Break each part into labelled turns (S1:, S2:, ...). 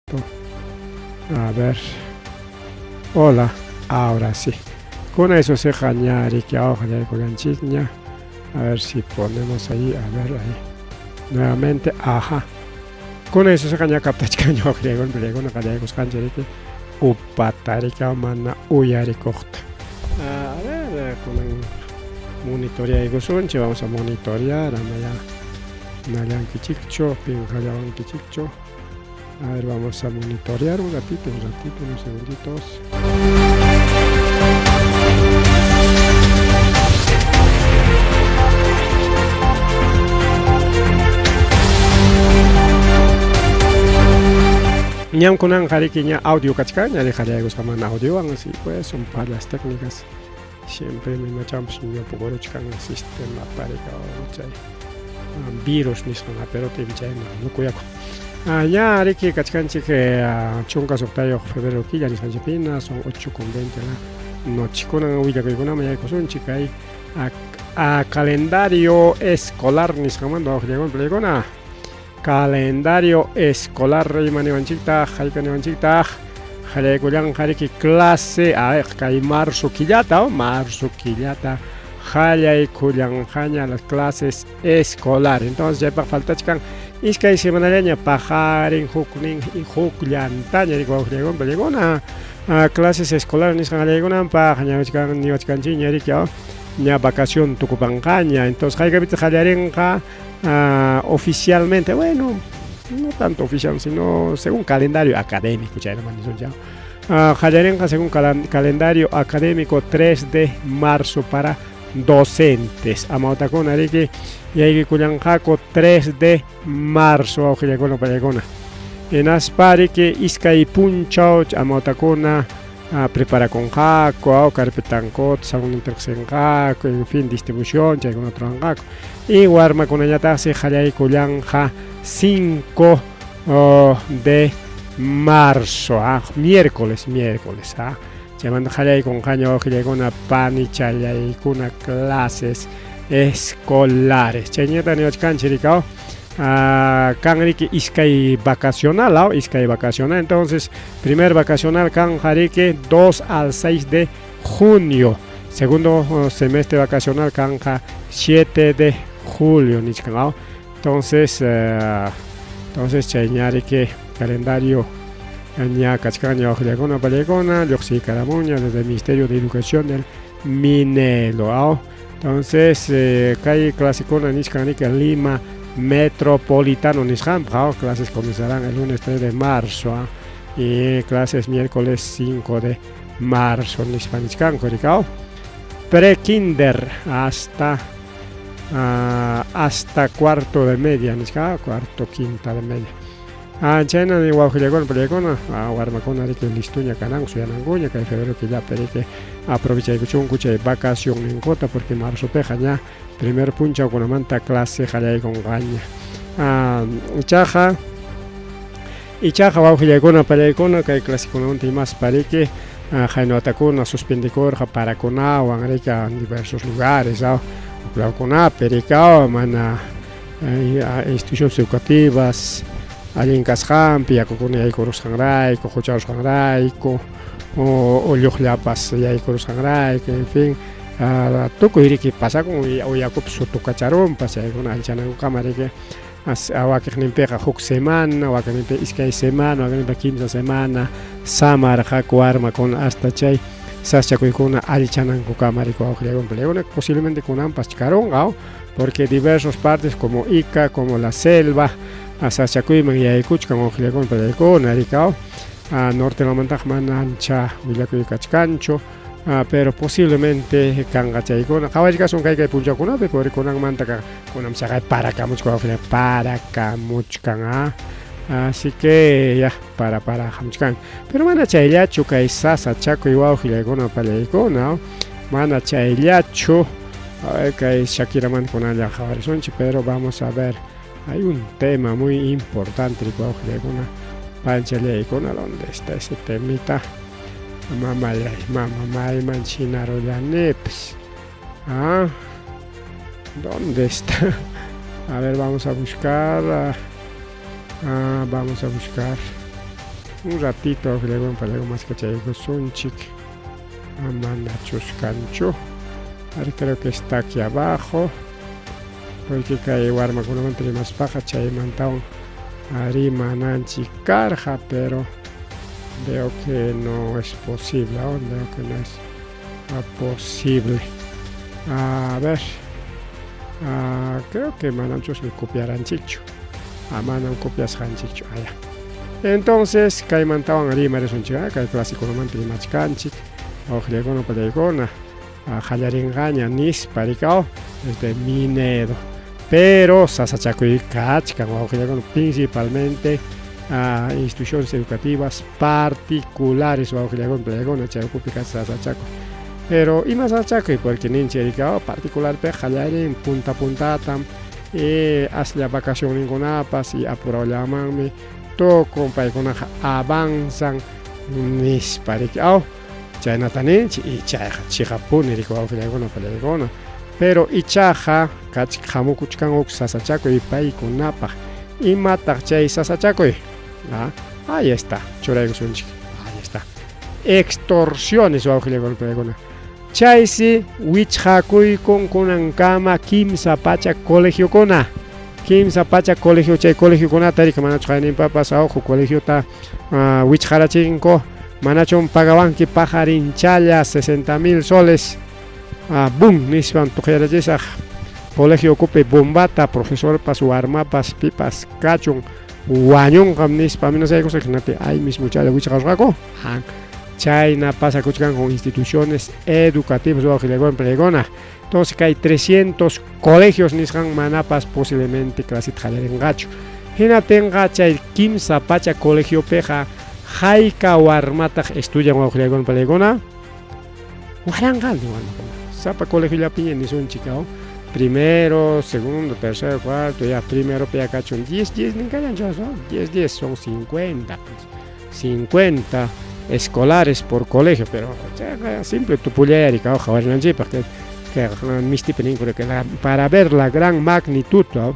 S1: A ver. Hola, ahora sí. Con eso se ña. A ver si ponemos ahí, a ver ahí. Nuevamente, ajá. Con eso se ña captachkaña waqllaygun qallaykusqanchik riki upata riki mana uyarikuqta. A ver, kunan monitoreaykusunchik, vamos a monitorear, amaya nallankichikchu, pinqallawankichikchu. A ver, vamos a monitorear un ratito, unos segunditos. Ñam kunanqa riki ña audio kachkanña qallaykusqamanta audiowan, así pues son fallas técnicas. Siempre imachampas ñupukuruchkan sistema parika chay virus nisqan pero chayna nukuyakun. Ña riki kachkanchik 16 febrero killa nisqanchikpina, son 8:20 la noche. Kunan willakuykunaman yaykusunchik kay a calendario escolar nisqanmanta waqllaykuna. Calendario escolar ima niwanchiktaq, hayka niwanchiktaq, qallaykullanqa riki clase kay marzo killata, marzo killata qallaykullanqaña las clases escolares. Entonces chaypaq faltachkan iskay semanallaña paqarin huknin hukllantaña riki waqllaykuna clases escolares nisqan qallaykunanpaq ñawachkan niwachkanchikña riki ña vacación tukupanqaña. Entonces haykapitaq qallarinqa oficialmente, bueno, no tanto oficial, sino según calendario académico, chaynaman nisunchik. Qallarinqa según calendario académico 3 de marzo para docentes. Amawtakuna riki yaykikullanqaku 3 de marzo wawqillaykuna pallaykuna. Hinaspa riki iskay punchaw amawtakuna preparakunqaku, carpetankuta salonninta riqsinqaku, en fin, distribución chaykunata ruranqaku. Y warmakunañataqsi qallaykullanqa 5 de marzo, miércoles, miércoles, chaymanta qallaykunqaña wawqillaykuna panichallaykuna clases escolares. Chayñata niwachkanchik riki kan riki iskay vacacional, iskay vacacional. Entonces, primer vacacional kanqa riki 2 al 6 de junio. Segundo semestre vacacional kanqa 7 de julio nichkan. Entonces, entonces chayña riki calendario ña kachkanña waqllaykuna pallaykuna lluqsiykaramunña desde el Ministerio de Educación del Minelo. Entonces, kay clasekuna nichkan riki Lima Metropolitano nisqanpaq, clases comenzarán el lunes 3 de marzo y clases miércoles 5 de marzo nispa nichkanku riki. Pre-kinder hasta cuarto de media nichka, cuarto, quinta de media. Chayna wawqillaykuna pallaykuna warmakuna riki listuña kananku suyanankuña kay febrero killapi riki aprovechaykuchunku chay vacación ninkuta porque marzopiqa ña primer punchawkunamanta clase qallaykunqaña. Ichaqa wawqillaykuna pallaykuna kay clasekunamanta imaspa riki qayna watakuna suspendikurqa parakunawan riki en diversos lugares huklawkunapi riki mana instituciones educativas allin kasqanpi yakukuna yaykurusqanrayku, qucharusqanrayku, ulluqllapas yaykurusqanrayku, en fin, tukuy riki pasakun uyakupas sutukacharunpas chaykuna allichanankukama riki wakiqninpiqa huk semana, wakiqninpi iskay semana, wakiqninpi kimsa semana samarqaku warmakuna hasta chay sasachakuykuna allichanankukama riki wawqillaykuna. Posiblemente kunanpas karunqa porque diversos partes como Ica, como la selva, sasachakuyman yaykuchkan wawqillaykuna pallaykuna riki norte lamantaqa mana ancha willakuy kachkanchu, pero posiblemente kanqa chaykuna. Qhawachkasun kay kay punchawkunapi porque kunanmanta kunan chaqay parakamuchkan wawqillay parakamuchkan así que ya para hamuchkan. Pero mana chayllachu kay sasachakuy wawqillaykuna pallaykuna, mana chayllachu kay Shakiramanta kunanlla qhawarisunchik, pero vamos a ver, hay un tema muy importante wawqillaykuna panchallaykuna, ¿dónde está ese temita? Mamallay, mama mayman chinarullanipas. ¿Dónde está? A ver, vamos a buscar. Vamos a buscar. Un ratito wawqillaykuna pallaykuna maskachaykusunchik. Manachus kanchu. Ari creo que está aquí abajo. Porque kay warmakunamanta rimaspaqa chaymantawan rimananchik karqa, pero veo que no es posible, veo que no es posible. A ver, creo que manachusmi copiaranchikchu. Manam copiasqanchikchu. Aya. Entonces, kaymantawan rimarisunchik, kay clasikunamanta rimachkanchik. Wawqillaykuna pallaykuna qallarinqaña nispa rikaw desde Minedu. Pero sasachakuy kachkan wawqillaykuna principalmente instituciones educativas particulares wawqillaykuna pallaykuna chay ukupi sasachakuy. Pero ima sasachakuy porque ninchik rikaw particularpiqa qallarin punta puntatam aslla vacacionninkunapas y apurawllamanmi tukun paykunaqa avanzan nispa riki aw chaynata ninchik y chayqa chiqapuni riki wawqillaykuna pallaykuna. Pero ichaqa hamukuchkan huk sasachakuy paykunapaq. Imataq chay sasachakuy? Ahí está, churaykusunchik. Ahí está. Extorsiones wawqillaykuna pallaykuna. Chaysi wichqakuykun kunankama 300 colegiokuna. 300 colegio, chay colegiokunata riki manachu qayninpapas huk colegiota wichqarachinku, manachum pagawanki pajarinchalla 60,000 soles. Bum nispan tuqyarachisaq colegio ukupi bombata profesorpas warmapas pipas kachun wañunqam nispa amenazaykusaq hinapi ay mismo chaylla wichqarusqaku. Chayna pasakuchkan con instituciones educativas wawqillaykuna pallaykuna. Entonces kay 300 colegios nisqan manapas posiblemente claseta qallarinqachu. Hinaptinqa chay 300 colegiopiqa hayka warmataq estudian wawqillaykuna pallaykuna? Waranqantin warmakuna. Sapa colegiollapiña nisunchik, primero, segundo, tercero, cuarto, ya primero ya kachun 10, 10 ninkallanchu, 10, 10 son 50, pues. 50 escolares por colegio, pero simple tupullayari qhawarinanchikpaq que mistipi ninku para ver la gran magnitud, ¿no?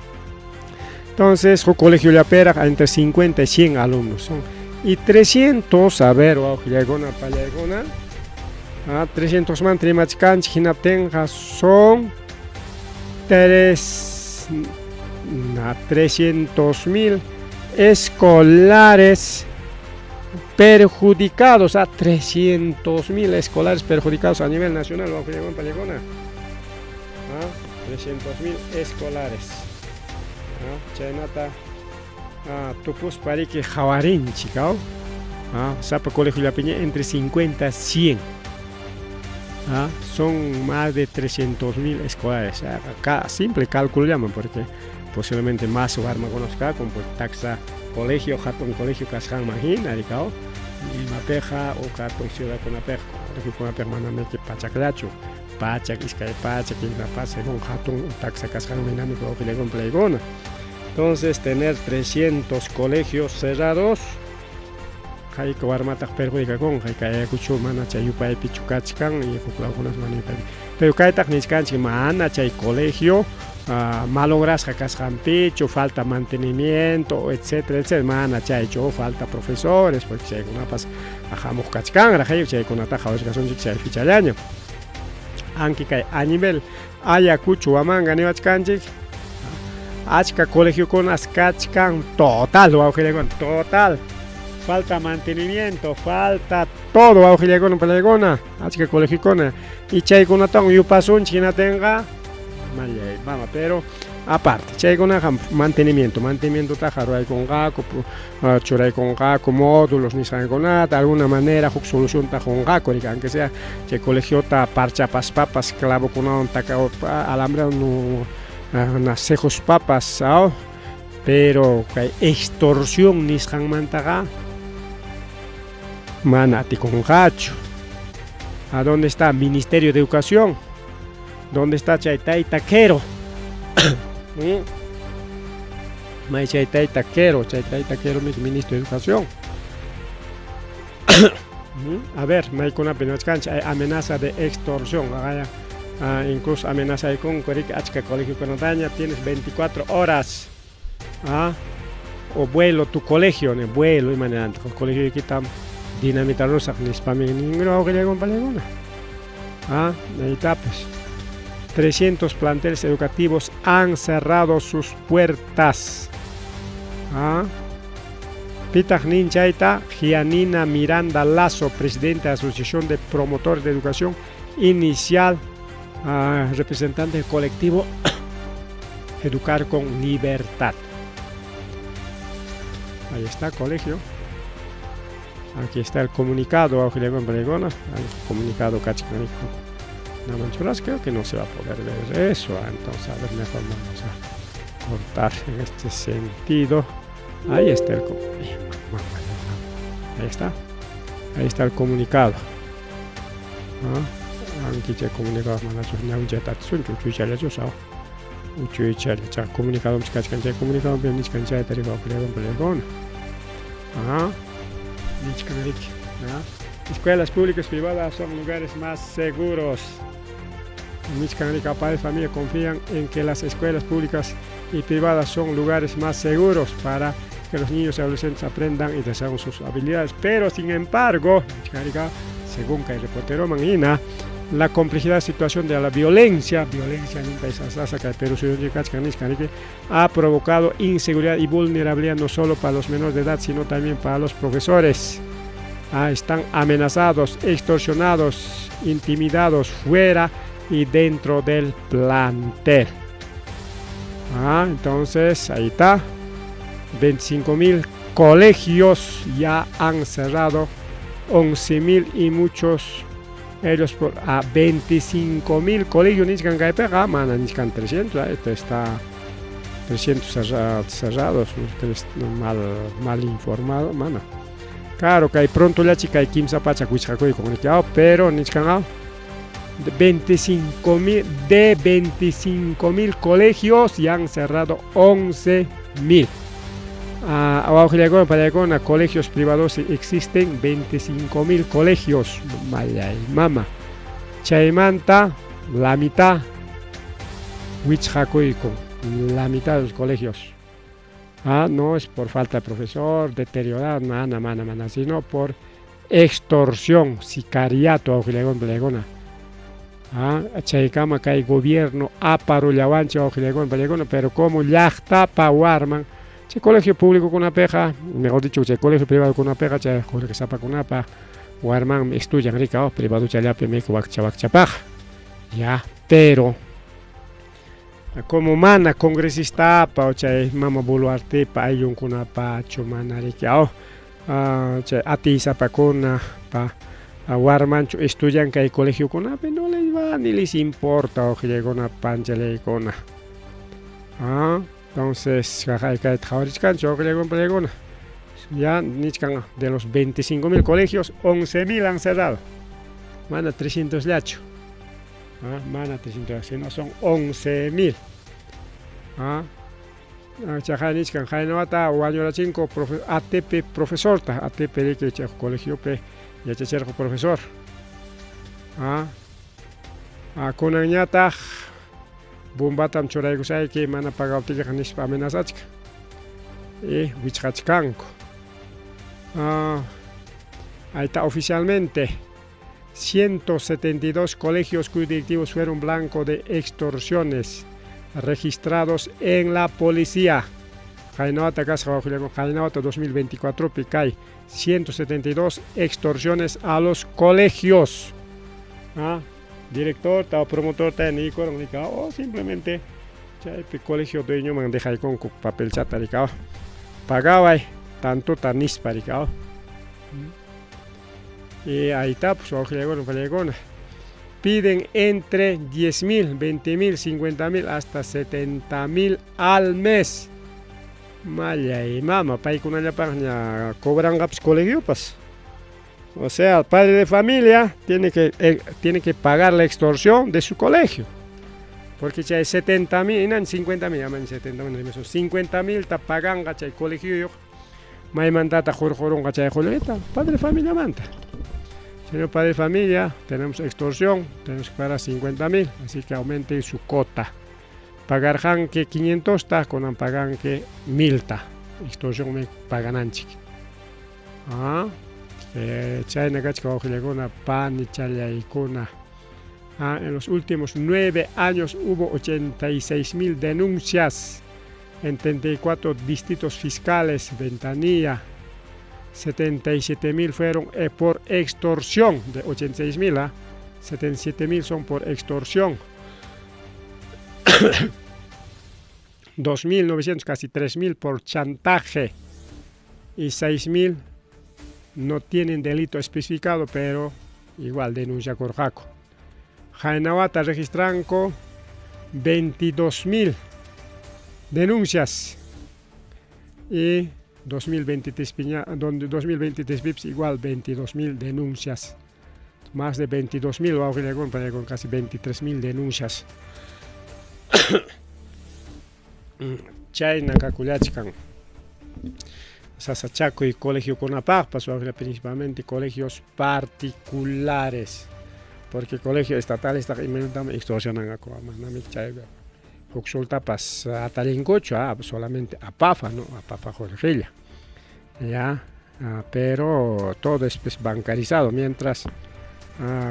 S1: Entonces, huk colegiollapiraq entre 50 y 100 alumnos son. Y 300, a ver, wawqillaykuna pallaykuna, 300 manta rimachkanchik hinaptinqa son 300,000 escolares perjudicados, a 300,000 escolares perjudicados a nivel nacional, wawqillaykuna pallaykuna. 300,000 escolares. Chaynata tupuspa riki qhawarinchik, sapa colegiollapiña entre 50 a 100. Son más de 300,000 escolares. Acá simple cálculo llaman porque posiblemente más warmakunas kakun pues taksa colegio hatun colegio kasqanman hina rikaw Limapiqa o hatun ciudadkunapiqa colegiokunapiqa manamiki pachakllachu pachak iskay pachak 300 según hatun taksa kasqanman hinami wawqillaykuna pallaykuna. Entonces tener 300 colegios cerrados hayka warmataq perjudikakunqa hayka Ayacucho mana chay yupaypichu kachkan y huk lawkunas mana yupaypi. Pero kaytaq nichkanchik mana chay colegio malograsqa kasqanpichu, falta mantenimiento, etcétera, etcétera, mana chaychu, falta profesores, porque chaykunapas hamuq kachkanraq, chaykunataqa qhawachkasunchik chay fichallaña. Aunque kay a nivel Ayacucho Huamanga niwachkanchik achka colegiokunas kachkan total wawqillaykuna, total falta mantenimiento, falta todo wawqillaykuna pallaykuna, achka colegiokuna y chaykunatawan yupasunchik hinatinqa mallay mama, pero aparte chaykunaqa mantenimiento, mantenimientotaqa ruraykunqaku, churaykunqaku módulos nisqankunata, alguna manera huk solucionta qunqaku riki, aunque sea chay colegiota parchapaspapas clavokunawan alambrewan cejuspapas, pero kay extorsión nisqanmantaqa mana atikunqachu. ¿A dónde está Ministerio de Educación? ¿Dónde está chay tayta Quero? May chay tayta Quero, chay tayta Quero mi ministro de Educación. A ver, maykunapi niwachkanchik hay amenaza de extorsión, incluso amenaza riki achka colegiokunataña tienes 24 horas. o vuelo tu colegio, ne vuelo imanirantaq colegioykitam dinamitarusaq nispami ninmi wawqillaykuna paniykuna. Ah, naytapas. 300 planteles educativos han cerrado sus puertas. Ah. Pitaq nin chayta Gianina Miranda Lazo, presidente de la Asociación de Promotores de Educación Inicial, ah, representante del colectivo Educar con Libertad. Ahí está, colegio. Aquí está el comunicado, el comunicado creo que no se va a poder ver eso. Ah, entonces, a ver, mejor vamos a cortar en este sentido. Ahí está el Ahí está. Ahí está el comunicado. Anki chay comunicado manachu ñawinchayta atisunchu uchuychallachu uchuychalla chay comunicado kachkan chay comunicado nichkan chayta riqawkullaykuna. Nichkan riki. Escuelas públicas privadas son lugares más seguros. Nichkan riki padres de familia confían en que las escuelas públicas y privadas son lugares más seguros para que los niños y adolescentes aprendan y desarrollen sus habilidades. Pero, sin embargo, según que el reportero Manina, la complejidad de situación de la violencia, violencia en un país Perú ha provocado inseguridad y vulnerabilidad no solo para los menores de edad, sino también para los profesores. Ah, están amenazados, extorsionados, intimidados fuera y dentro del plantel. Ah, entonces, ahí está. 25 mil colegios ya han cerrado, 11 mil y muchos ellos por a 25 mil colegios nichkan kaypiqa mana nichkan 300, esto está 300 cerrados, mal, mal informado, mana. Claro kay prontollachi kay kimsa pachak wichqakuykun pero nichkan 25 mil, de 25 mil colegios ya han cerrado 11 mil. Uh, colegios privados existen 25 mil colegios. Mama. Chaymanta, la mitad, wichqakuykun, la mitad de los colegios. Ah, no es por falta de profesor, deteriorado, mana, mana, mana, sino por extorsión, sicariato, Ah, chaykama kay gobierno aparullawanchik wawqillaykuna pero como llaqtapa warman chay colegio públicokunapiqa, mejor dicho, chay colegio privadokunapiqa chay qullqisapakunapa warmanmi estudian rika privadochallapi wakcha wakchapaq ya, pero como mana congresistapa o chay mama Boluartepa ayllunkunapachu mana riki chay atiysapakuna pa warmanchu estudian kay colegiokunapi no les va ni les importa wawqillaykuna panchalaykuna. Ah, entonces kayta qhawarichkanchik wawqillaykuna panchallaykuna. Ya nichkan de los 25 mil colegios 11 mil han cerrado. Mana 300 llachu. Ah, mana 300 sino son 11 mil. Ah, chaqay nichkan qaynawata wañurachinku ATP profesorta ATP riki chay colegiopi yachachirqa profesor. Ah, kunanñataq bombatam churaykusayki mana pagawaptiykiqa nispa amenazachkan y wichqachkanku. Ah, ahí está oficialmente 172 colegios cuyos directivos fueron blanco de extorsiones registrados en la policía. Qaynawata kasqa qaynawata 2024 pi kay 172 extorsiones a los colegios. Ah, director o promotor ta niykurun nika o simplemente chaypi colegio dueñoman dejaykunku papelchata rika pagaway tantota nispa rika. Y ahí está, pues, wawqillaykuna piden entre 10 mil, 20 mil, 50 mil hasta 70 mil al mes. Mallay mama, paykunallapaqña cobranqapas colegiopas. O sea, el padre de familia tiene que pagar la extorsión de su colegio. Porque chay 70 mil, 50 mil, 70 mil, 50 mil ta paganqa chay colegio maymantata hurqurunqa chay qullqita, padre de familia manta. Señor padre de familia, tenemos extorsión, tenemos que pagar 50 mil, así que aumente su cota. Pagarqanki 500 ta, kunan paganki 1000 ta. Extorsionmi pagananchik. Ah, chayna kachka wawqillakuna, panichallaykuna. Ah, en los últimos 9 años hubo 86.000 denuncias en 34 distritos fiscales, Ventanilla. 77.000 fueron por extorsión, de 86.000, ¿ah? 77.000 son por extorsión. 2.900, casi 3.000 por chantaje y 6.000 no tienen delito especificado, pero igual denuncia kurqaku. Jainawata registranku 22.000 denuncias y 2023 piña, donde 2023 pipas igual 22.000 denuncias. Más de 22.000 wawqillakuna con casi 23.000 denuncias. Chayna kakullachkan sasachakuy colegiokunapaqpas, wawqilla, principalmente colegios particulares, porque colegio estatales imaynatam extorsionanqaku, manami chay huk sultapas atallinkuchu, solamente APAFA, no, APAFA qullqilla, ya, pero todo es pues bancarizado, mientras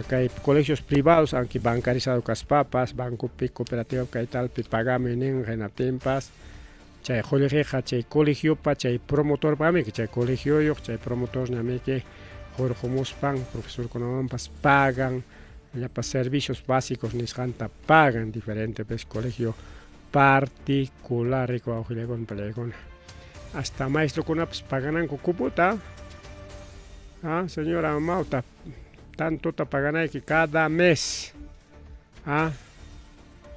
S1: kay colegios privados, aunque bancarizado kaspapas, bancopi, cooperativa kay talpi pagamuy nin, hinaptinpas chay qullqiqa chay colegiopa, chay promotorpamiki, chay colegioyuq, chay promotorñamiki hurqumuspan profesorkunawanpas pagan, llapa servicios básicos nisqanta pagan, diferente pues colegio particular, wawqillakuna, panillaykuna. Hasta maestrokunapas pagananku cupota. Ah, señora Mauta, tantota paganayki cada mes. Ah,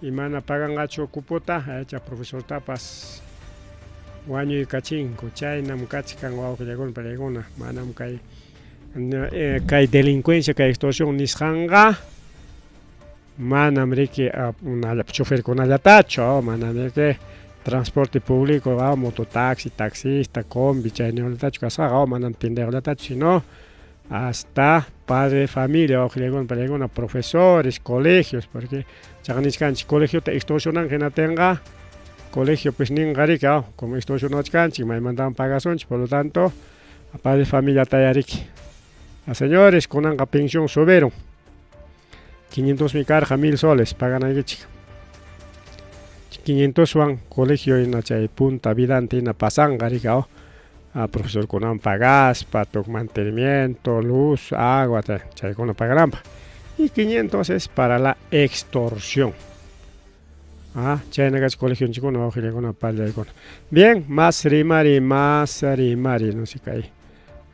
S1: y mana paganqachu cupota, aycha profesortapas wañuykachinku. Chaynam kachkan wawqillakuna, panillaykuna, manam kay kay delincuencia, kay extorsión nisqanqa manam riki choferkunallatachu, manam riki transporte público, mototaxi, taxista, combi, chayniqllatachu kasqaqa, manam tiendayuqllatachu, sino hasta padre de familia, wawqillakuna, panillaykuna, profesores, colegios, porque chaqa nichkanchik colegiota extorsionan hinatinqa colegio pues ninqa riki, como extorsionachkanchik, maymantam pagasunchik, por lo tanto, a padre de familia tayariki. A señores, kunanqa pensión subieron. 500 mi karqa 1000 soles paganaykichik. 500 wan colegio hina chay punta vidanta hina pasanqa riki, a profesorkunaman pagaspa, tuk mantenimiento, luz, agua, chaykuna pagananpaq. Y 500 es para la extorsión. Ah, chayna kachka colegionchikkuna, wawqillakuna, pallaykuna. Bien, más rimari, no sé qué hay.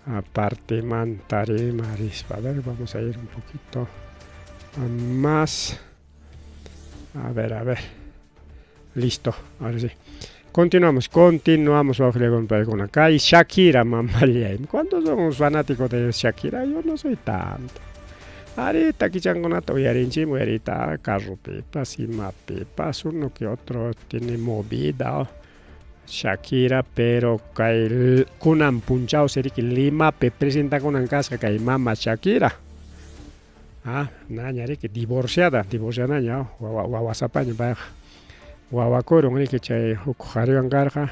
S1: Aparte manta rimarispa. A ver, vamos a ir un poquito más. A ver, a ver. Listo, ahora sí. Continuamos, continuamos, wawqillakuna, paykuna. Kay Shakira, mamallay. ¿Cuántos somos fanáticos de Shakira? Yo no soy tanto. Ari takichankunata uyarinchik, uyarita carropipas, imapipas, uno que otro tiene movida. Shakira, pero kay kunan punchaw siriki Limapi presentakunan kasqa kay mama Shakira. Ah, naña riki divorciada, divorciadaña, wawa wawasapaña payqa. Wawakurun riki chay huk qhariwan karqa,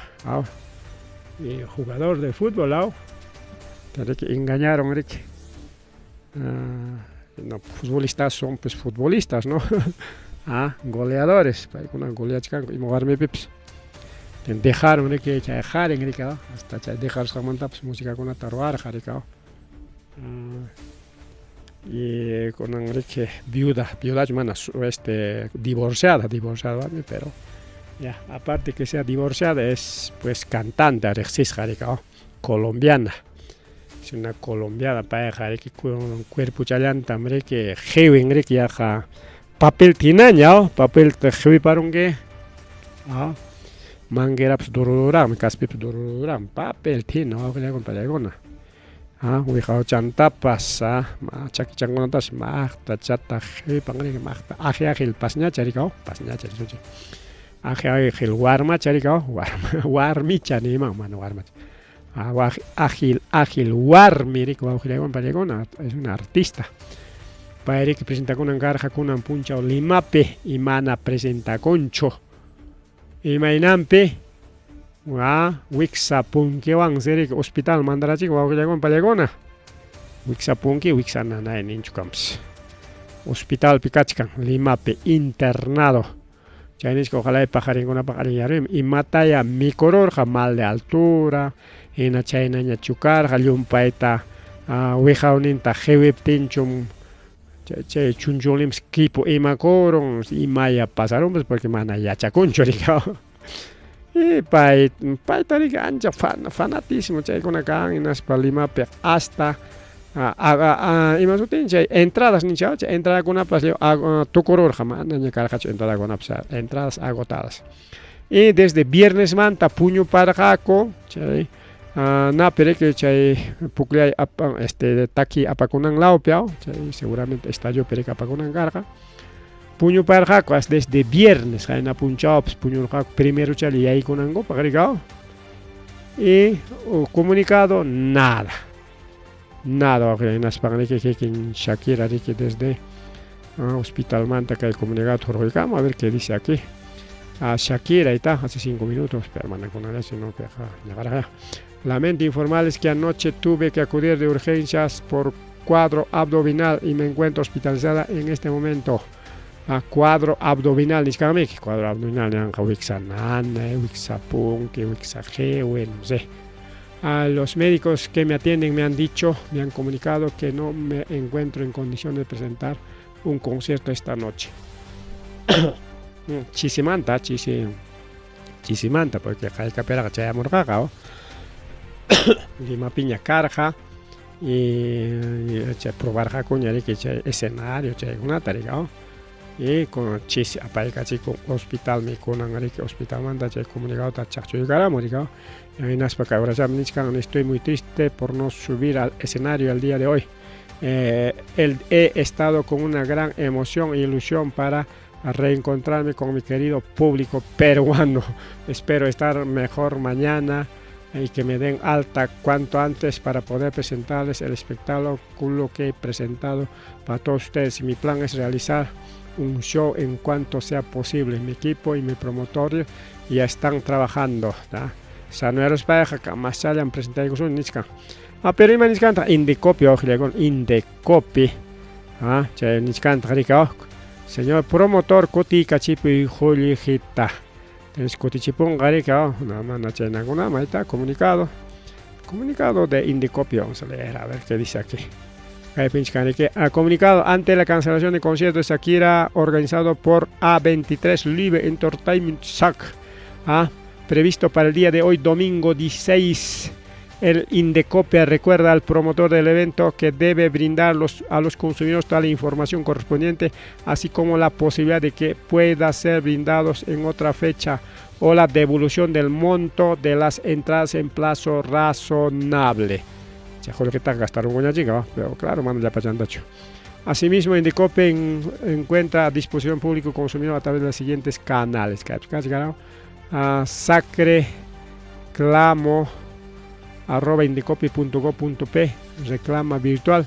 S1: y jugador de fútbol, riki engañaron riki. Ah, no, futbolistas son pues futbolistas, ¿no? Ah, goleadores, paykuna goleachkanku ima warmipipas. Dejaron riki chay qarin riki, hasta chay dejarusqanmantapas musikakunata ruwarqa riki. Y kunan riki viuda, viudachu mana, divorciada, divorciada, pero ya, aparte que sea divorciada, es pues cantante riqsisqa riki, colombiana. Es una colombiana, payqa riki cuerpochallantam riki qiwin riki yaqa papel hinaña, papelta qiwiparunki, manguerapas durururaqmi, kaspipas durururaqmi, papel hina wawqillakuna, pallaykuna. Ah, wiqawchantapas, chakichankunatapas maqta chata qiwipan riki, maqta aji ajil pasñacha riki, pasñacha riki, aji ajil warmacha riki, warma, warmicha niyman, mana warmacha. Ágil, ágil warmi riki, wawqillakuna, pallaykuna, es una artista. Pay riki presentakunan karqa kunan punchaw Limapi y mana presentakunchu. Imaynanpi Wiksa punkiwansi riki hospital mandarachikun wawqillaykuna pallaykuna. Wiksa punki, wiksa nanay ninchu kanpas. Hospitalpi kachkan, Limapi, internado. Chay nisqa ojalá paqarinkunapaq allin yaruymi. Imataya mikururqa mal de altura, hina chaynaña chukarqa, llumpayta wiqawninta qiwiptinchum chay chunchunlinpas kipu imakurun, imaya pasarunpas porque mana yachakunchu riki. Y pay payta riki ancha fanatismo chaykuna kan hinaspa Limapi hasta ima sutin chay entradas ninchik chay entradakunapas tukururqa manaña karqachu entradakunapas entradas agotadas. Y desde viernesmanta puñuparqaku chay napi riki chay pukllay este taki apakunan lawpi chay seguramente estadiopi riki apakunan karqa. Puñuparqaku hasta desde viernes qayna punchawpas puñurqaku primerochalla yaykunankupaq riki y comunicado nada. Nada hinaspan riki kikin Shakira riki desde hospitalmanta kay comunicado hurquykamun a ver qué dice aquí. A Shakira ahí está, hace 5 minutos, pero mana sino que Lamento informarles que anoche tuve que acudir de urgencias por cuadro abdominal y me encuentro hospitalizada en este momento. A cuadro abdominal, nisqanmiki, cuadro abdominal, ñanqa wiksa nanay, wiksa punki, wiksa qiwi, no sé. A los médicos que me atienden me han dicho, me han comunicado que no me encuentro en condiciones de presentar un concierto esta noche. Chisimanta, chisi, chisimanta, porque haykapiraqa chayamurqaqa, Limapiña karqa y chay probarqakuña riki chay escenario chaykunata riki y con chisi apaykachikun hospitalmi kunan riki hospitalmanta chay comunicadota chaqchuykaramun riki hinaspa kay horachami nichkan estoy muy triste por no subir al escenario el día de hoy. He estado con una gran emoción e ilusión para reencontrarme con mi querido público peruano. Espero estar mejor mañana y que me den alta cuanto antes para poder presentarles el espectáculo que he presentado para todos ustedes. Y mi plan es realizar un show en cuanto sea posible. Mi equipo y mi promotor ya están trabajando. Sanuyaruspayqa maschallan presentaykusun nichkan. Pero ima nichkantaq Indecopi wawqillaykuna Indecopi. Chay nichkantaq riki Señor promotor kutiykachipuy qullqita. Entonces kutichipunqa riki mana chaynakunama ahí está comunicado. Comunicado de Indecopi, vamos a leer a ver qué dice aquí. Comunicado ante la cancelación de concierto de Shakira organizado por A23 Live Entertainment SAC. Previsto para el día de hoy, domingo 16. El Indecopi recuerda al promotor del evento que debe brindar a los consumidores toda la información correspondiente, así como la posibilidad de que pueda ser brindados en otra fecha o la devolución del monto de las entradas en plazo razonable. Gastar chica, pero claro, manda ya pachantacho. Asimismo, Indecopi encuentra a disposición público consumidor a través de los siguientes canales. Sacre clamo arroba indecopi.gob.pe, reclama virtual,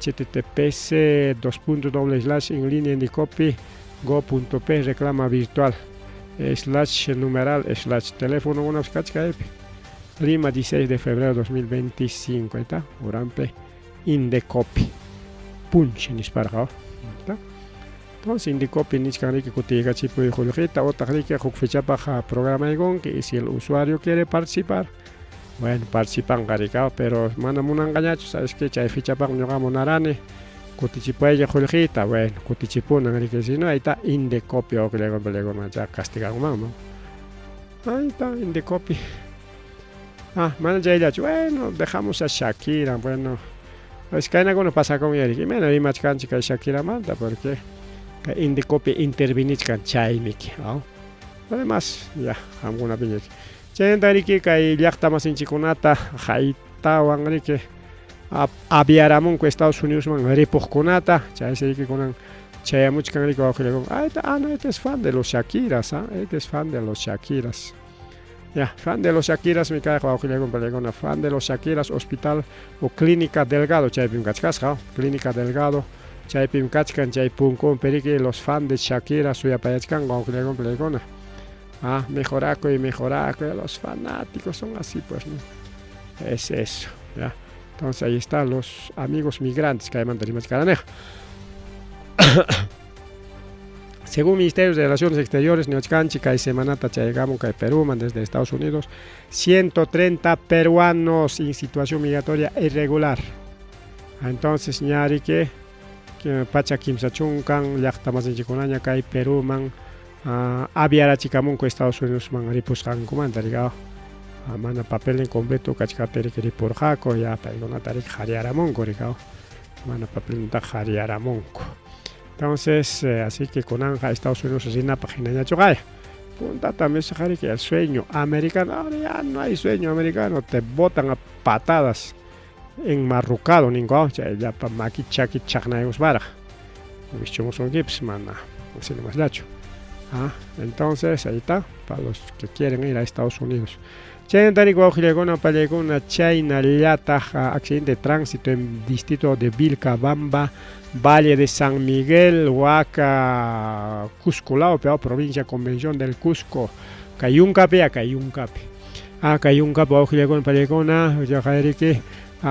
S1: https dos puntos doble slash en línea indecopi go.p, reclama virtual, slash numeral slash teléfono una Lima 16 de febrero de 2025, ahí está, Urampe Indecopi punch nisparqa. Entonces Indecopi nichkan riki kutiykachipuy qullqita utaq riki huk fechapaq programaykunki y si el usuario quiere participar, bueno, participanqa riki, pero mana munanqañachu, sabes que chay fechapaq ñuqa munarani kutichipuylla qullqita, bueno, kutichipunan riki, si no ahí está Indecopi wawqillaykuna ya castiganman, ¿no? Ahí está Indecopi. Mana chayllachu, bueno, dejamos a Shakira, bueno, es que kaynakuna pasakun riki, imayna rimachkanchik kay Shakiramanta porque kay Indecopi intervinichkan chaymiki, Además, ya, qamkunapiña chaymanta riki kay llaqta masinchikkunata haytawan riki aviaramunku Estados Unidosman ripuqkunata, chaysi riki kunan chayamuchkan riki wawqillaykuna, ah, no, este es fan de los Shakiras, este es fan de los Shakiras. Ya, fan de los Shakiras mi kayqa wawqillaykuna pallaykuna, fan de los Shakiras hospital o clínica Delgado chaypim kachkasqa, clínica Delgado chaypim kachkan chay punkunpi riki los fan de Shakira suyapayachkanku wawqillaykuna pallaykuna. Ah, mejorakuy, mejorakuy. Los fanáticos son así, pues, ¿no? Es eso, ¿ya? Entonces ahí están los amigos migrantes kaymanta rimachkaraneqa. Según Ministerio de Relaciones Exteriores, niwachkanchik kay semanata chayakamun kay Perúman desde Estados Unidos, 130 peruanos en situación migratoria irregular. Entonces, ñariki 130 llaqta masinchikkunaña kay Perúman aviarachikamunku Estados Unidosman ripusqankumanta, rika mana papelnin completo kachkaptin riki ripurqaku, ya paykunata riki qhariyaramunku, rika mana papelnintaqa qhariyaramunku. Entonces, así que kunanqa Estados Unidos rinapaq hinañachu qaya. Puntata mesqa riki el sueño americano, ahora ya no hay sueño americano, te botan a patadas enmarrucado ninku, chay llapa maki chaki chaqnaykusparaq wischumusunkipas mana así nomasllachu. Ah, entonces ahí está, para los que quieren ir a Estados Unidos. Chaynata riki wawqillaykuna pallaykuna chaynallataq accidente de tránsito en distrito de Vilcabamba, Valle de San Miguel, Huaca, Cusco lawpi, provincia Convención del Cusco, kay yunkapi, kay yunkapi. Ah, kay yunkapi wawqillaykuna pallaykuna, riki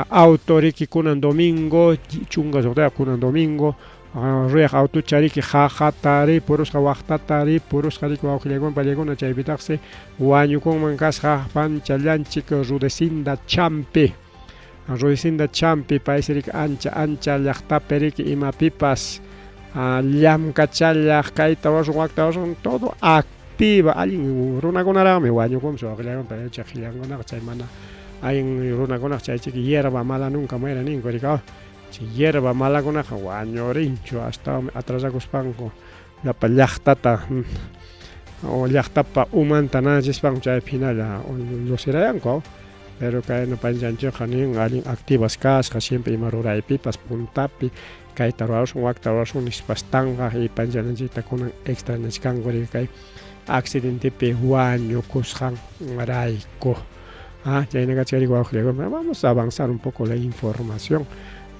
S1: auto riki kunan domingo, 16 kunan domingo, ruyaq autocha riki qaqata ripurusqa, waqtata ripurusqa riki wawqillaykuna pallaykuna, chaypitaqsi wañukunman kasqa panchallanchik Rudecinda Champi. Rudecinda Champi paysi riki ancha ancha llaqtapi riki imapipas llamkachallaq kayta ruwasun wakta ruwasun todo activa allin runakunaraqmi wañukunpas wawqillaykuna pallaykuna qillankunaqa chay mana allin runakunaqa chay chiki hierba mala nunca muere ninku rika chay hierba malakunaqa wañurinchu astawan atrasakuspanku llapa llaqtata o llaqtapa umanta nanachispanku chaypi hinalla llusirayanku. Pero kayna panchanchikqa nin allin activas kasqa siempre ima ruraypipas puntapi kayta ruwasun wakta ruwasun nispas tanqa y panchananchikta kunan extrañachkanku riki kay accidentepi wañukusqanrayku. Ah, chayna kachkan wawqillaykuna. Vamos a avanzar un poco la información.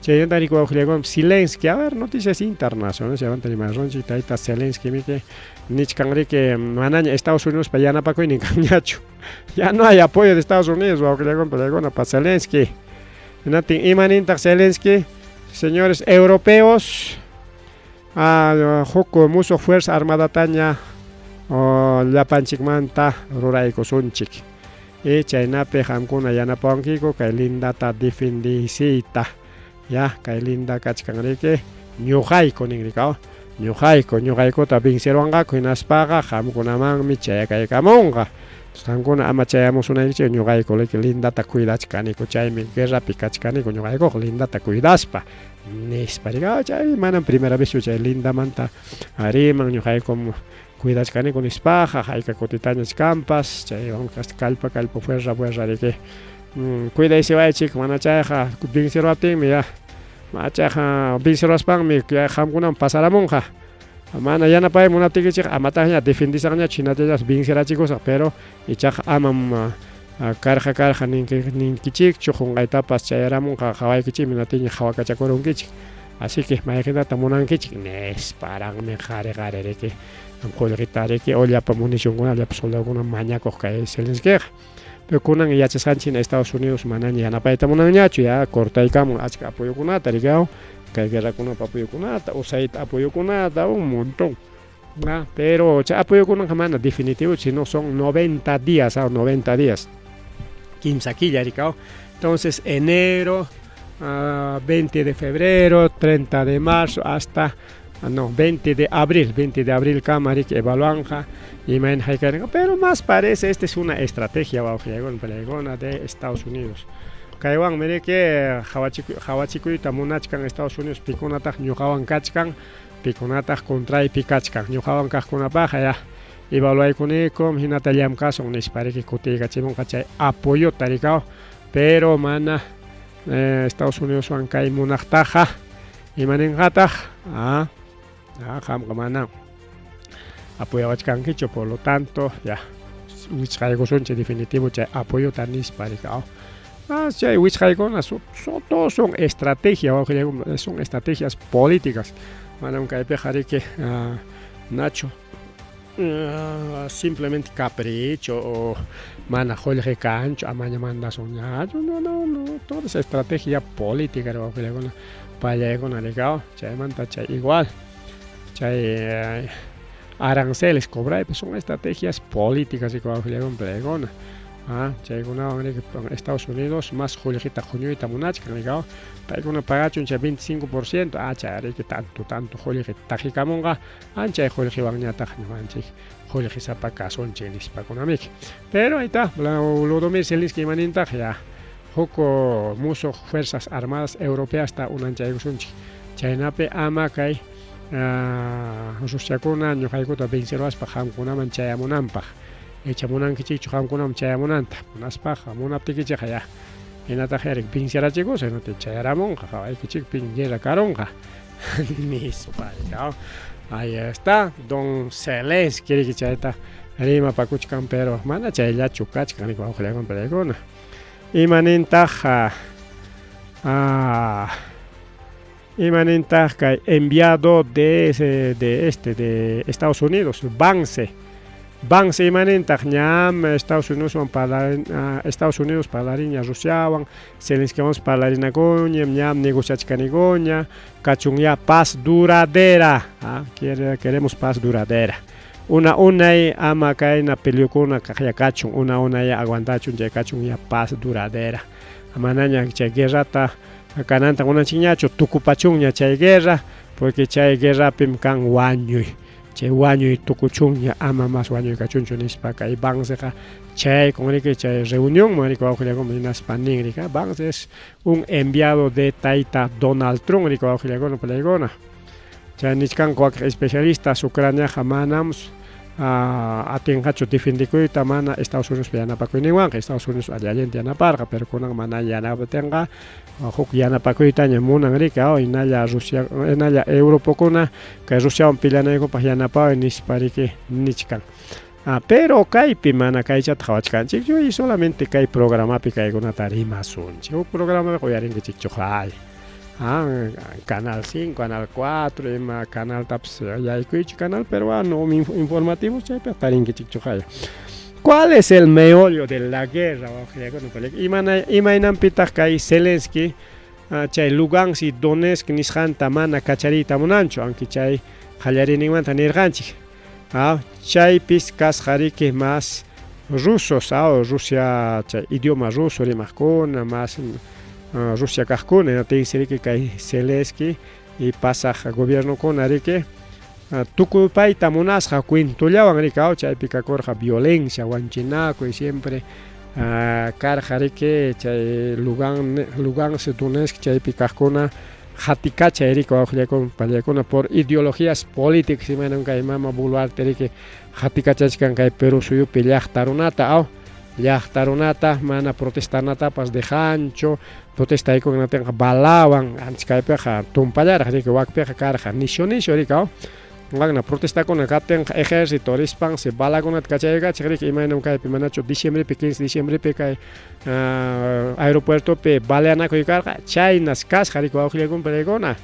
S1: Chaymanta riki wawqillaykuna Zelensky, a ver, noticias internacionales chaymanta rimasunchik tayta Zelensky miki nichkan riki manaña Estados Unidospa yanapakuynin kanñachu. Ya no hay apoyo de Estados Unidos wawqillaykuna pallaykuna pa Zelensky. Hinaptin imanintaq Zelensky? Señores europeos, huk musuq fuerza armadataña llapanchikmanta ruraykusunchik. Y chaynapi qamkuna yanapawankiku kay lindata defendisiyta. Ya, kay linda kachkan riki ñuqayku nin rika. Ñuqayku, ñuqaykuta venceruwanqaku hinaspaqa qamkunamanmi chayakaykamunqa. Qamkuna ama chayamusunaykichik ñuqayku riki lindata cuidachkaniku chaymi guerrapi kachkaniku ñuqaykuqa lindata cuidaspa nispa rika. Chay manam primera vez chay lindamanta riman ñuqaykum cuidachkaniku nispaqa hayka kutitañach kanpas chaywan kallpa kallpa fuerza fuerza riki cuidaysiwaychik mana chayqa venceruwaptinmi ya mana chayqa venceruwaspanmi qamkunaman pasaramunqa mana yanapay munaptikichik amataqña defendisaqñachu hinallataq vencerachikusaq pero ichaqa amam karqa karqa ninkichikchu qunqaytapas chayaramunqa qawaykichikmi hinaptinña qhawakachakurunkichik así que mayqintata munankichik nisparaqmi qari qari riki qullqita riki o llapa municionkuna llapa soldadokuna mañakuq kay Zelenskyqa. Pero kunan yachasqanchik Estados Unidos manaña yanapayta munanñachu ya cortaykamun achka apoyokunata rikaw kay guerrakunapa apoyokunata USAID apoyokunata un montón. Ah, pero chay apoyokunaqa mana definitivo sino son 90 días, 90 días. Kimsa killa rikaw. Entonces enero, 20 de febrero, 30 de marzo hasta no, 20 de abril, 20 de abril kama riki evaluanja imayna haykarinqa, pero más parece esta es una estrategia wawqillaykuna de Estados Unidos. Kaywanmi riki qhawachikuyta munachkan Estados Unidos pikunataq ñuqawan kachkan, pikunataq contraypi kachkan. Ñuqawan kaqkunapaqqa ya evaluaykunikum hinata llamkasun nispa riki kutiykachimunqa chay apoyota rikaw, pero mana Estados Unidoswan kay munaqtaqa imaninqataq qamqa mana apoyawachkankichu, por lo tanto ya wichqaykusunchik definitivo chay apoyota nispa rikaw. Chay wichqaykuna todos son estrategia wawqillaykuna, son estrategias políticas. Manam kaypiqa riki nachu. Simplemente capricho o mana qullqi kanchu amaña mandasunñachu no no no toda esa estrategia política wawqillakuna pallaykuna rikaw chaymanta chay igual chay aranceles cobraypas son estrategias políticas wawqillakuna pallaykuna. Ah, chaykunawan riki Estados Unidos mas qullqita huñuyta munachkan rikaw paykuna pagachun chay 25% ah chay riki tanto tanto qullqi taqikamunqa anchay qullqiwanñataq ñuqanchik qullqisapa kasunchik nispakunamiki. Pero ahí está, Volodymyr Zelensky imanintaq ya huk musuq fuerzas armadas europeasta unanchaykusunchik chaynapi ama kay Rusiakuna ñuqaykuta venceruwaspa qamkunaman chayamunanpaq. Icha munankichikchu qamkunaman chayamunanta munaspaqa munaptikichikqa ya hinataq yarik vencerachikusun hinaptin chayaramunqa qawaykichikpin guerra karunqa nispa. Ahí está don Zelensky riki chayta rimapakuchkan pero mana chayllachu kachkan riki wawqillakuna palaykuna. Imanintaq imanintaq kay enviado de, de este de Estados Unidos Vance Vance imanintaq ñam Estados Unidoswan Estados Unidos parlariña Rusiawan Zelenskiwanpas parlarinakuña ñam negociachkanikuña kachunya paz duradera. Ah, queremos paz duradera. Una unay ama kayna peleokuna kaqlla kachun una unay aguantachun chay kachun ya paz duradera. Manaña chay guerrata kananta munanchikñachu tukupachunña chay guerra porque chay guerrapim kan wañuy chay wañuy tukuchunña ama mas wañuy kachunchu nispa kay Vanceqa chaykun riki chay reunionman riki wawqillakuna hinaspa nin riki Vance es un enviado de tayta Donald Trump riki wawqillakuna palaykuna chay nichkanku wakin especialistas Ucraniaqa manam atinqachu defendekuyta mana Estados Unidospa yanapakuyninwanqa. Estados Unidos alli allinta yanaparqa pero kunan mana yanapaptinqa huk yanapakuytaña munan riki hinalla Rusia hinalla Europakuna kay Rusiawan peleanaykupaq yanapaway nispa riki nichkan. Ah, pero kaypi mana kaychata qawachkanchikchu y solamente kay programapi kaykunata rimasunchik. Huk programapiqa uyarinkichikchu hay. Ah, Canal 5, Canal 4, ima canaltapas yaykuychik canal peruano informativos chaypiqa tarinkichikchu hay. ¿Cuál es el meollo de la guerra? Imaynanpitaq kay Zelensky chay Lugansk y Donetsk nisqanta mana kachariyta munanchu, aunque chay qallariyninmanta nirqanchik. Chaypis kasqa riki mas rusos, Rusia chay idioma ruso rimaqkuna, mas Rusia kaqkuna, hinaptinsi riki kay Zelensky y pasaq gobiernokuna riki tukupayta munasqa cuentollawan riki chaypi kakurqa violencia, wañuchinakuy siempre karqa riki chay Lugansk, Donetsk chaypi kaqkuna qatikachay riki wawqillakuna pallaykuna por ideologías políticas imaynam kay mama Boluarte riki qatikachachkan kay Perú suyupi llaqta runata llaqta runata mana protestanatapas dejanchu protestaykun hinaptinqa balawan antes kaypiqa tumpallaraq riki wakpiqa karqa nishu nishu riki wakna protestakuna kaptinqa ejército rispansi balakunata kachaykachiq riki imaynam kaypi manachu diciembrepi 15 de diciembrepi kay aeropuertopi baleanakuy karqa chaynas kasqa riki wawqillakuna paykuna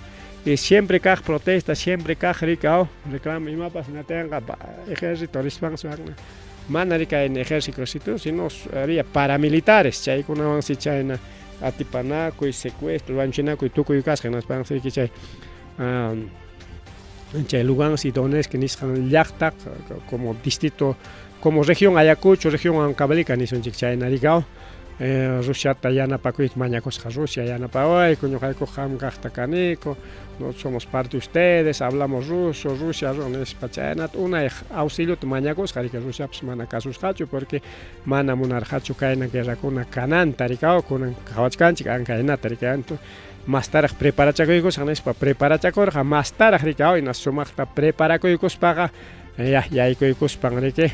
S1: y siempre kaq protesta siempre kaq riki reclamo imapas hinatinqa ejército rispansi wakna mana riki kay ejército sino había paramilitares chaykunawansi chayna atipanakuy secuestro wañuchinakuy tukuy kasqa hinaspansi riki chay chay Lugansk y Donetsk nisqan llaqta como distrito como región Ayacucho, región Huancavelica nisunchik chayna riki Rusiata yanapakuyta mañakusqa Rusia yanapawayku ñuqayku qam kaqta kaniku nosotros somos parte de ustedes hablamos ruso Rusia nispa chaynata unay auxiliota mañakusqa riki Rusiapas mana kasusqachu porque mana munarqachu kayna guerrakuna kananta riki kunan qawachkanchik ankaynata riki mastaraq preparachakuykusaq nispa preparachakurqa mastaraq riki hina sumaqta preparakuykuspaqa ya yaykuykuspan riki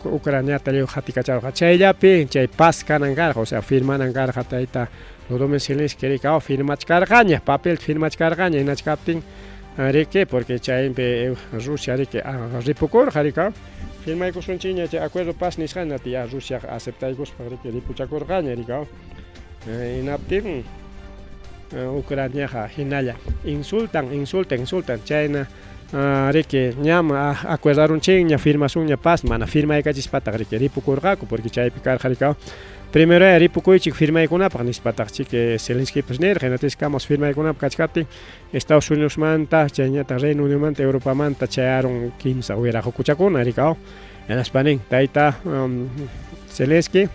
S1: Ucraniata lliw qatikacharqa chayllapi chay paz kanan karqa o sea firmanan karqa tayta Volodymyr Zelensky riki firmachkarqaña papel firmachkarqaña hinachkaptin riki porque chaypi Rusia riki ripukurqa riki firmaykusunchikña chay acuerdo paz nisqanta ya Rusia aceptaykuspa riki ripuchakurqaña riki hinaptin Ucraniaqa hinalla insultan insultan insultan chayna. Riki, ñam acuerdarunchikña, firmasunña paz, mana firmaykachispataq riki ripukurqaku, porque chaypi karqa rikaw primeroya ripukuychik firmaykunapaq nispataq chiki Zelenskipas nirqa, hinatiskamas firmaykunapaq kachkaptin Estados Unidosmanta, chayñataq Reino Unidomanta, Europamanta chayarun kimsa wiraqukuchakuna rikaw. Hinaspa nin, tayta Zelenski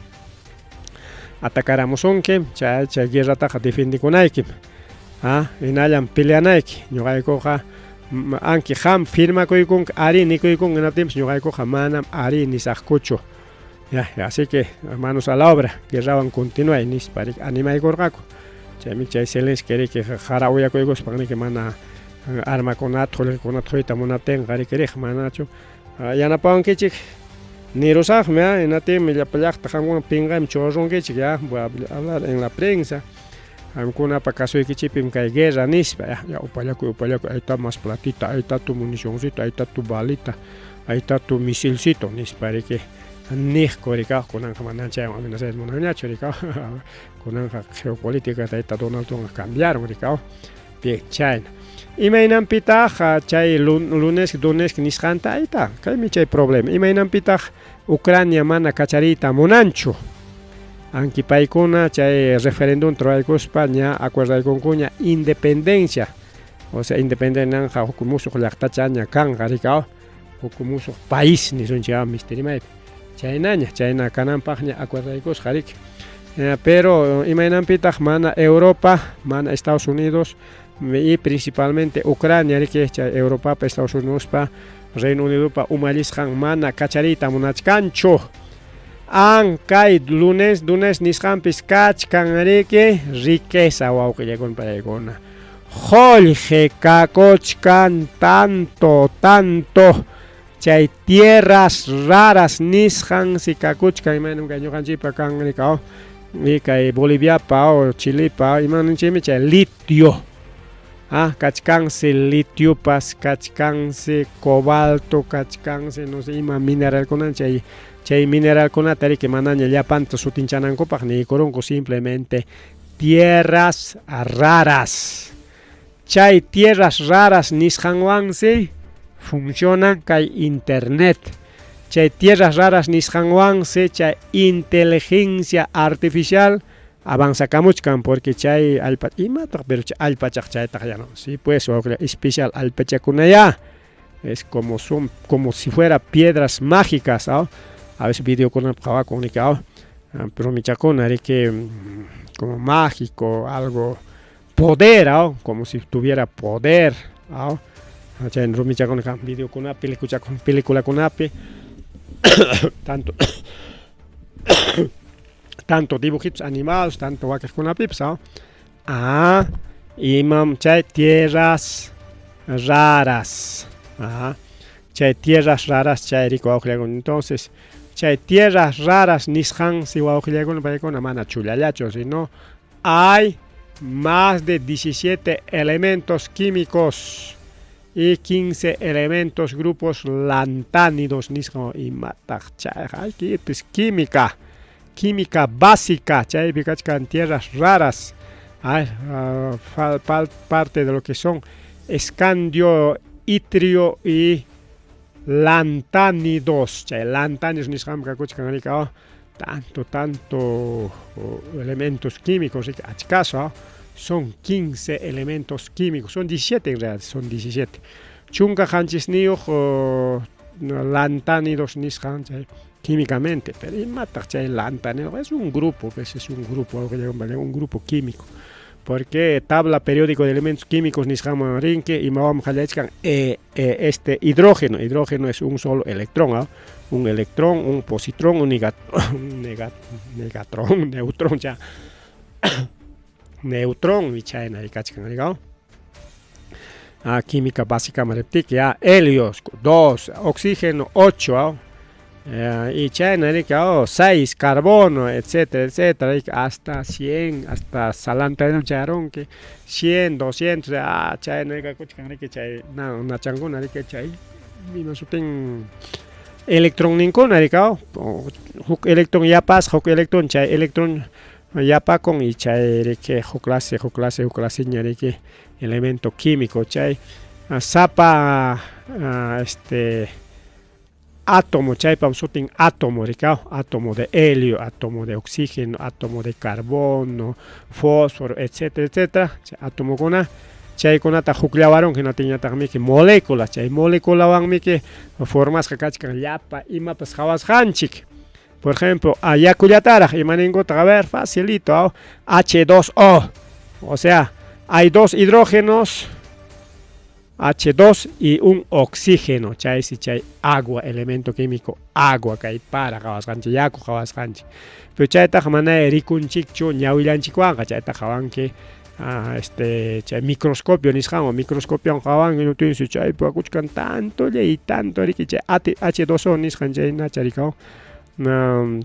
S1: atacaramusunkim, chay chay guerrataqa defendekunaykim. Ah, hinallam peleanayki. Ñuqaykuqa anki qam firmakuykunki arí nikuykunki hinaptinpas ñuqaykuqa manam arí nisaqkuchu. Ya, así que manos a la obra, guerrawan continuay nispa riki animaykurqaku. Chaymi chay Zelensky riki qara uyakuykuspan riki mana armakunata, qullqikunata quyta munaptinqa riki riq manachu yanapawankichik nirusaqmi, ah, hinaptinmi llapa llaqta qamkuna pinqaymi churarunkichik, ya, voy a hablar en la prensa. Qamkunapa casoykichikpim kay guerra nispa, ya, ya upallakuy, upallakuy, ahí está más platita, ahí está tu municioncito, ahí está tu balita, ahí está tu misilcito nispa riki niqku rikaw kunanqa manan chaywan amenazayta munanñachu rikaw kunanqa geopolítica tayta Donald Trump cambiaron rikaw. Bien, chayna. Imaynanpitaq chay lunes Donetsk nisqanta ayta kaymi chay problema. Imaynanpitaq Ucrania mana kachariyta munanchu. Anki paykuna chay referéndum ruraykuspa ña acuerdaykunkuña independencia. O sea, independencia huk musuq llaqtachaña kanqa rikaw, huk musuq país nisunchik mistirimaypi. Chaynaña, chayna kananpaqña acuerdaykusqa riki. Pero imaynanpitaq mana Europa, mana Estados Unidos y principalmente Ucrania riki chay Europapa, Estados Unidospa, Reino Unidopa umallisqan mana kachariyta munachkanchu. An kay lunes lunes nisqanpis kachkan riki riqueza wawqillakuna paykuna. Qullqi kakuchkan tanto tanto chay tierras raras nisqan si kakuchkan imaynam kay ñuqanchikpa kan rikaw y kay Boliviapa o Chilepa imaninchikmi chay litio. Ah, kachkansi litiopas, kachkansi cobalto, kachkansi no sé ima mineralkuna chay chay mineralkunata riki manaña llapanta sutinchanankupaq niykurunku simplemente tierras raras. Chay tierras raras nisqanwansi funcionan kay internet. Chay tierras raras nisqanwansi chay inteligencia artificial avanzakamuchkan porque chay allpa imataq pero chay allpachaq chaytaq ya no. Sí, pues especial allpachakunaya es como son como si fuera piedras mágicas, ¿no? A veces videokunapi qhawakun riki, rumichakuna riki como mágico, algo poder, ¿no? Como si tuviera poder, ¿no? Chay rumichakuna kan videokunapi, peliculakunapi tanto tanto dibujitos animados, tanto wakiqkunapipas, ¿no? Ah, imam chay tierras raras. Ah, chay tierras raras chay riku wawqillakuna. Entonces, chay tierras raras nisqansi wawqillakuna paykuna mana chullallachu, sino hay más de 17 elementos químicos y 15 elementos grupos lantánidos nisqan imataq chayqa hay que química, química básica chaypi kachkan tierras raras. Ay, parte de lo que son escandio, itrio y lantánidos. Chay lantánidos nisqanmi kakuchkan rika tanto tanto elementos químicos achkaso son 15 elementos químicos, son 17 en realidad, son 17. Chunka qanchisniyuq lantánidos nisqan chay químicamente, pero imataq chay lantánido es un grupo, pues es un grupo, algo que llaman un grupo químico. Porque tabla periódico de elementos químicos nisqanman rinki imawanmi qallarichkan este hidrógeno, hidrógeno es un solo electrón, ¿ah? Un electrón, un positrón, un negatrón, neutrón ya. Neutrón y chayna kachkan rikaw. Ah, química básica mariptiki, ya, helios 2, oxígeno 8, ¿ah? Y chayna rika, 6, carbono, etcétera, etcétera, hasta 100, hasta salanta chayarunki, 100, 200, ah, chayna rika kuchkan riki chay na nachankuna riki chay ima sutin electronninkuna rikaw, huk electron yapasqa, huk electron chay electron yapakun y chay riki huk clase, huk clase, huk claseña riki elemento químico chay. Sapa este átomo, chaypam sutin átomo, rikaw, átomo de helio, átomo de oxígeno, átomo de carbono, fósforo, etcétera, etcétera. Chay átomokuna chaykunata hukllawarun hinaptinñataqmiki molécula, chay moleculawanmiki formasqa kachkan llapa imapas qawasqanchik. Por ejemplo, yakullataraq imaninkutaq, a ver, facilito, H2O. O sea, hay dos hidrógenos, H2 y un oxígeno, chaysi chay agua, elemento químico agua, kay para qawasqanchik, yaku qawasqanchik. Pero chaytaqa mana rikunchikchu ñawillanchikwanqa, chayta qawanki chay microscopio nisqanwan, microscopiowan qawanki nutinsi chaypi wakuchkan tantolla y tanto riki chay H2O nisqan chay nacha rikaw,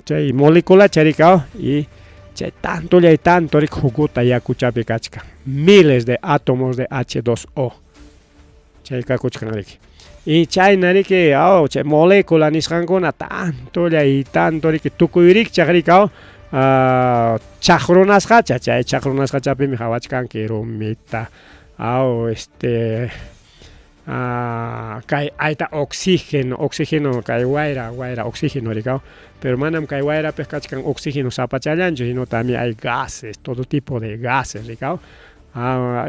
S1: chay moleculacha rikaw y chay tantolla y tanto riki juguta yakuchapi kachkan, miles de átomos de H2O. Chay kakuchkan riki. Y chayna riki, aw, chay molécula nisqankuna tantolla y tanto riki tukuy rikchaq rikaw, chaqrunasqacha, chay chaqrunasqachapimi qawachkanki rumita, aw, kay ayta oxígeno, oxígeno kay wayra, wayra oxígeno rikaw, pero manam kay wayrapiq kachkan oxígeno sapachallanchu, sino también hay gases, todo tipo de gases rikaw,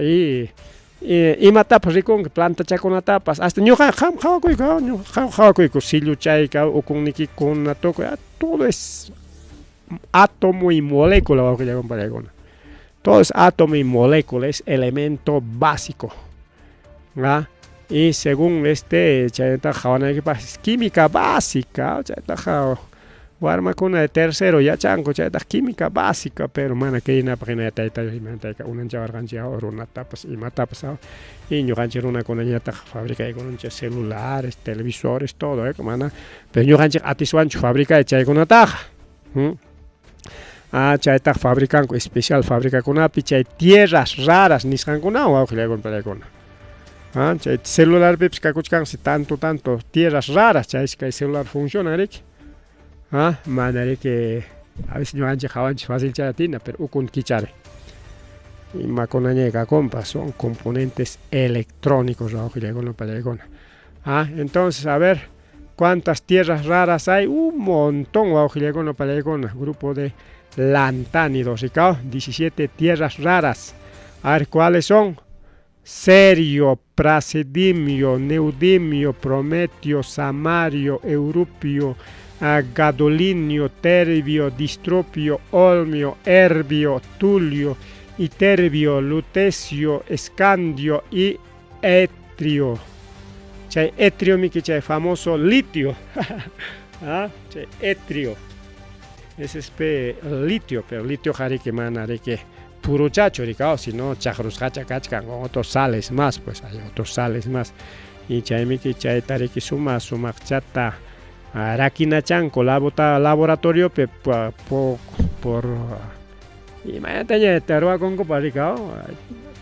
S1: y imatapas rikunki plantachakunatapas, hasta ñuqa qam qhawakuyku, ñuqa qhawakuyku silluchayka, ukunnikikuna, tukuy, todo es átomo y molécula, wawqillakuna. Todo es átomo y molécula, es elemento básico. ¿Ah? Y según chayta qhawanaykipaq es química básica, chaytaqa warmakuna de tercero yachanku, chaytaq química básica, pero mana kaynapak hina tayta imanatayka unanchawarqanchik runatapas imatapas, y ñuqanchik runakunañataq fabricaykunanchik celulares, televisores, todo, mana, pero ñuqanchik atiswanchu fabricay chaykunataqa. Chaytaq fabricanku especial fabricakunapi chay tierras raras nisqankunawan wawqillakuna palaykuna. Chay celularpipis kakuchkansi tanto tanto tierras raras, chaysi kay celular funciona riki. Mana riki a veces ñuqanchik qawanchik facilchatina, pero ukun kichari. Imakunaña kakunpas son componentes electrónicos wawqillakuna palaykuna. Entonces, a ver, ¿cuántas tierras raras hay? Un montón, wawqillakuna palaykuna, grupo de lantánidos, ¿sí? 17 tierras raras. A ver, ¿cuáles son? Cerio, prasedimio, neodimio, prometio, samario, europio, gadolinio, terbio, distropio, olmio, herbio, tulio, iterbio, lutecio, escandio y etrio. Chay etrio miki chay famoso litio. Chay etrio. Ese es litio, pero litio jariki mana riki puruchacho rikao, sino chaqrusqacha kachkan con otros sales más, pues hay otros sales más. Y chay miki chay tariki suma sumaqchata rakinachanku laboratoriopi por imaynataña ruwakunkupas rikao.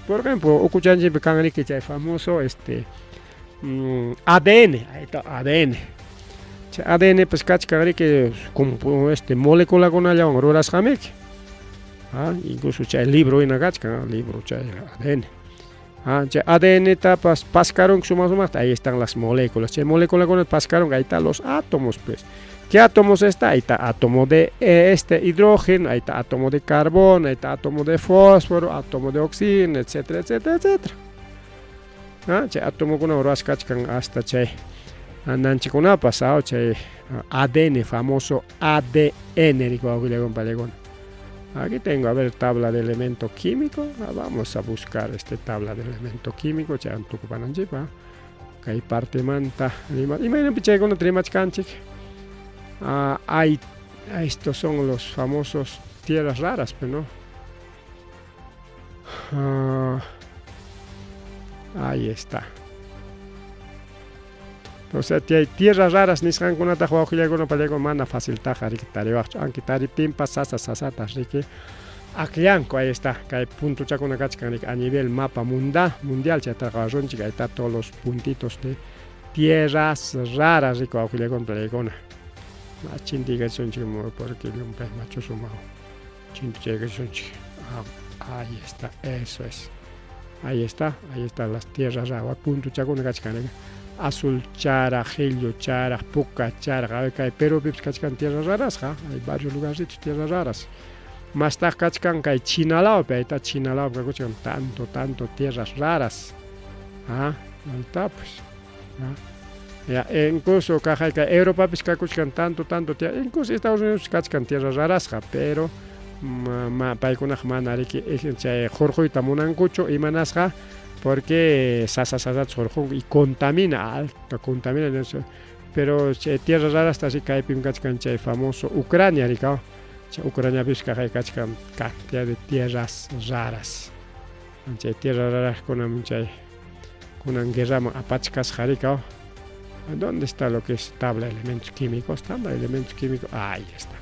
S1: Por ejemplo, ukuchanchikpi kan riki chay famoso ADN, ahí está ADN. Chay ADN pues kachkan riki moleculakunallawan rurasqamiki. Incluso chay libro hina kachkan, libro chay ADN. Chay ADN tapas paskarunku suma sumaqta, ahí están las moléculas. Chay moleculakunata paskarunku, ahí están los átomos pues. ¿Qué átomos está? Ahí está átomo de hidrógeno, ahí está átomo de carbono, ahí está átomo de fósforo, átomo de oxígeno, etcétera, etcétera, etcétera. Chay átomokuna rurasqa kachkan hasta chay nanchikunapas, chay ADN, famoso ADN, riku wawqillakuna palaykuna. Aquí tengo, a ver, tabla de elemento químico. Vamos a buscar este tabla de elemento químico. Chay tukupananchikpa. Kay partemanta. Imaynanpi chaykuna rimachkanchik. Hay, estos son los famosos tierras raras, pero no. Ahí está. O sea, hay tierras raras nisqankunataq wawqillakuna palaykuna mana faciltaqa riki tariwaqchu, aunque tariptinpas sasa sasata riki akllanku. Ahí está, kay puntuchakuna kachkan riki a nivel mapa mundial, chayta qawasunchik, ahí está todos los puntitos de tierras raras riki wawqillakuna palaykuna. Chintigasunchik porque llumpay machusumaw. Chintigasunchik. Ahí está, eso es. Ahí está, ahí está las tierras raras, wak puntuchakuna kachkan riki. Azul charaq, qillu charaq, puka charaq, a ver kay Perupipis kachkan tierras rarasqa, hay varios lugarcitos tierras raras. Mastaq kachkan kay China lawpi, ahí está China lawpi kakuchkan tanto, tanto tierras raras. Ah, ahí está pues. Ah. Ya, incluso kaqay kay Europapis kakuchkan tanto, tanto, incluso Estados Unidos kachkan tierra rarasqa, pero ma, paykunaqa mana riki chay hurquyta munankuchu, imanasqa, porque sasa sasata hurqunku y contamina, alto contamina, pero chay tierra rarasta así kaypim kachkan chay famoso Ucrania rikaw, chay Ucraniapis kaqay kachkan cantidad de tierras raras, chay tierra raraskunam chay kunan guerraman apachkasqa rikaw. ¿Dónde está lo que es tabla de elementos químicos? Tabla de elementos químicos, ahí está.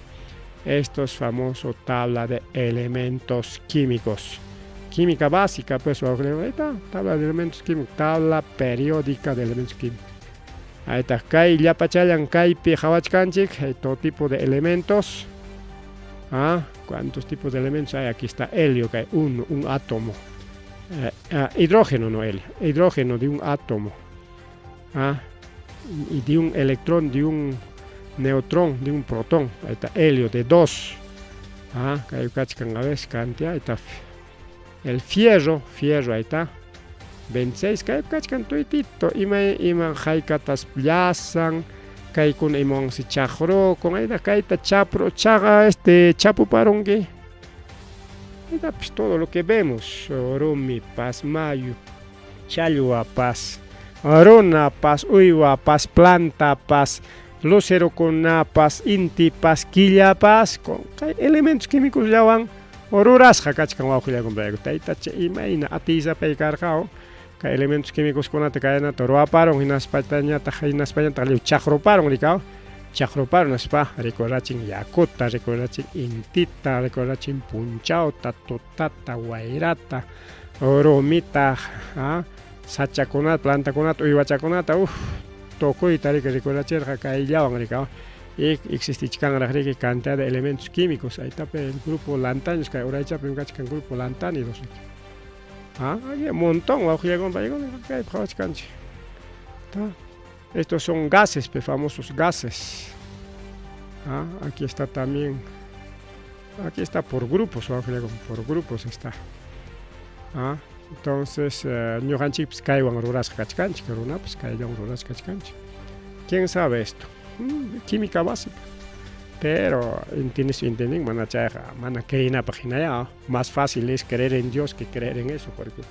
S1: Esto es famoso tabla de elementos químicos. Química básica, pues, ahí está, tabla de elementos químicos, tabla periódica de elementos químicos. Ahí está, kay llapachallan kaypi qhawachkanchik, hay todo tipo de elementos. Ah, ¿cuántos tipos de elementos hay? Aquí está helio, que hay un átomo. Hidrógeno, no helio, hidrógeno de un átomo. Ah, y de un electrón, de un neutrón, de un protón. Ahí está, helio de 2. Ah, kay kachkan a veces cantidad, ahí está. El fierro, fierro, ahí está. 26, kay kachkan tuitito, ima ima haykatas llasan, kaykuna imawansi chaqrukun, ahí está, kayta chapro, chaqa, este, chapuparunki. Ahí está, pues todo lo que vemos, rumipas, mayu, challwapas, runapas, uywapas, plantapas, lucerokunapas, intipas, killapas, con kay elementos químicos llawan rurasqa kachkan wawqillakuna, taytacha imayna atiysapay karqa, kay elementos químicos kunata kaynata ruwaparun, hinaspañataq hinaspañataq lliw chaqruparun rikaw, chaqruparun nispa rikurachin yakuta, rikurachin intita, rikurachin punchawta, tutata, wayrata, rumita, sachakunata, plantakunata, uywachakunata, uff, tukuyta riki rikurachirqa kayllawan rikaw. Y existichkanraq riki cantidad de elementos químicos, ahí está el grupo lantánidos, kay uraychapim kachkan grupo lantánidos riki. Ah, hay un montón, wawqillakuna, paykuna kaypi qhawachkanchik. Estos son gases, pe, famosos gases. Ah, aquí está también, aquí está por grupos, por grupos está. Ah, entonces, ñuqanchikpis kaywan rurasqa kachkanchik, runapas kayllawan rurasqa kachkanchik. ¿Quién sabe esto? Química básica. Pero entiendes, entienden, mana chayqa, mana creenapaq hinaya, más fácil es creer en Dios que creer en eso, porque